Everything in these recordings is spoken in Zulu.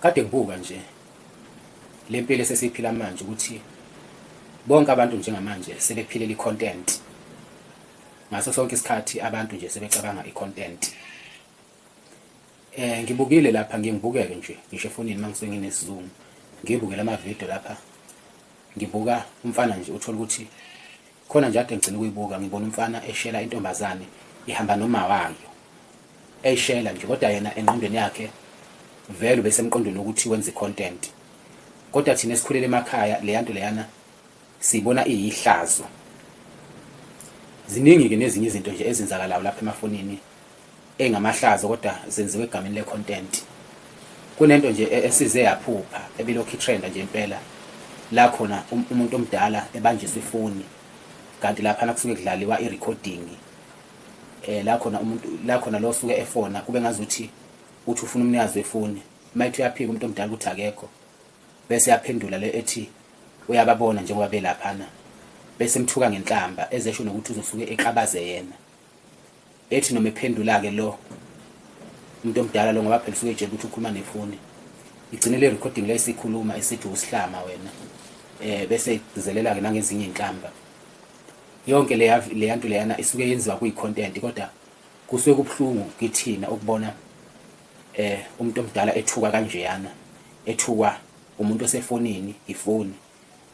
Kade ngibuka nje le mpilo esesiyiphila manje ukuthi bonke abantu njengamanje sebephilela i-content. Ngaso sonke isikhathi abantu nje sebecabanga i-content. Ngibukile lapha, ngiye ngibukeke nje ngisho efonini uma ngisuke nginesizungu, ngibukele ama-video lapha, ngibuka umfana nje, uthola ukuthi khona nje ade ngigcina ukuyibuka, ngibona umfana eshela intombazane ihamba noma wayo, eyishela nje, kodwa yena engqondweni yakhe vele ubesemqondweni ukuthi wenza i-content. Kodwa thina esikhulele emakhaya leya nto leyana siyibona iyihlazo. Ziningi-ke nezinye izinto nje ezenzakalayo lapha emafonini engamahlazo, kodwa zenziwe egameni le-content. Kunento nje esize yaphupha ebilokhu itrenda nje impela, la khona umuntu omdala ebanjiswa ifoni, kanti laphana kusuke kudlaliwa i-recording, la khona umuntu la khona lo osuke efona kube ngazuthi uthi ufuna umnikazi wefoni, uma ethi uyaphika umuntu omdala ukuthi akekho, bese yaphendula le ethi uyababona njengoba belaphana, bese emthuka ngenhlamba ezesho nokuthi uzosuke eqabaze yena. Ethi noma ephendula-ke lo umuntu omdala lo, ngoba phela usuke etshela ukuthi ukhuluma nefoni, igcine le recording le isikhuluma isithi usihlama wena, bese igcizelela-ke nangezinye iy'nhlamba. Yonke leya leya nto leyana isuke yenziwa kuyi-content, kodwa kusuke kubuhlungu kithina ukubona umuntu omdala ethuka kanjeyana, ethukwa umuntu osefonini ifoni,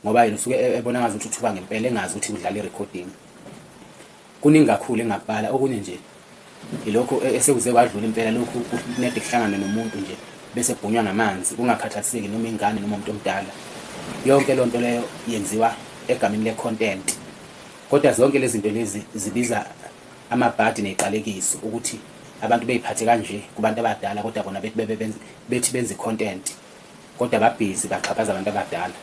ngoba yena usuke ebona ngazi ukuthi uthuka ngempela, engazi ukuthi kudlala i-recording. Kuningi kakhulu engakubala. Okunye nje ilokhu esekuze kwadlula impela, lokhu kunede kuhlangane nomuntu nje bese ebhunywa ngamanzi, kungakhathaliseki noma ingane noma umuntu omdala. Yonke loo nto leyo yenziwa egameni le-content, kodwa zonke lezi zinto lezi zibiza amabhadi ney'qalekiso ukuthi abantu bey'phathe kanje kubantu abadala, kodwa bona bethi benza i-content, kodwa babhizi baxhaphaza abantu abadala.